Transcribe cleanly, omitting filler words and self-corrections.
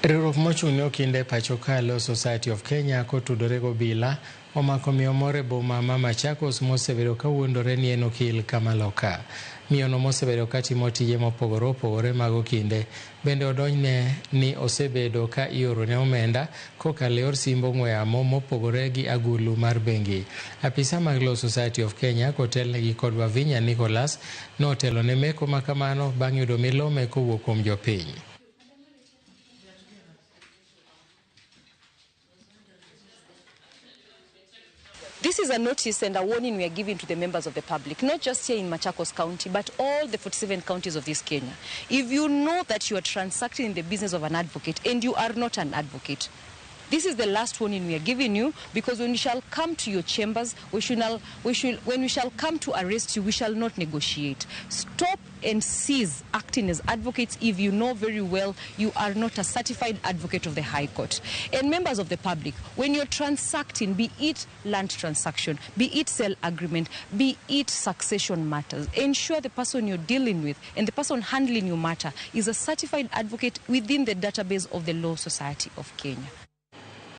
Riwruok mochung' ne okinde pacho ka Law Society of Kenya kotudore gi obila omako miyo moro e boma ma Machakos mosebedo kawuondore ni en okil kamaloka. Miyono mosebedo katimo tije mopogore opogore mag okinde bende odonjne ni osebedo ka iorone omenda kokalo e yor simb ong'we yamo mopogore gi agulu mar bengi. Apisa mag Law Society of Kenya kotelnegi kod Wavinya Nicholas notelo ne meko makamano bang' yudo milome kowuok kuom jopiny. This is a notice and a warning we are giving to the members of the public, not just here in Machakos County, but all the 47 counties of this Kenya. If you know that you are transacting in the business of an advocate and you are not an advocate, this is the last warning we are giving you, because when we shall come to your chambers, when we shall come to arrest you, we shall not negotiate. Stop and cease acting as advocates if you know very well you are not a certified advocate of the High Court. And members of the public, when you're transacting, be it land transaction, be it sale agreement, be it succession matters, ensure the person you're dealing with and the person handling your matter is a certified advocate within the database of the Law Society of Kenya.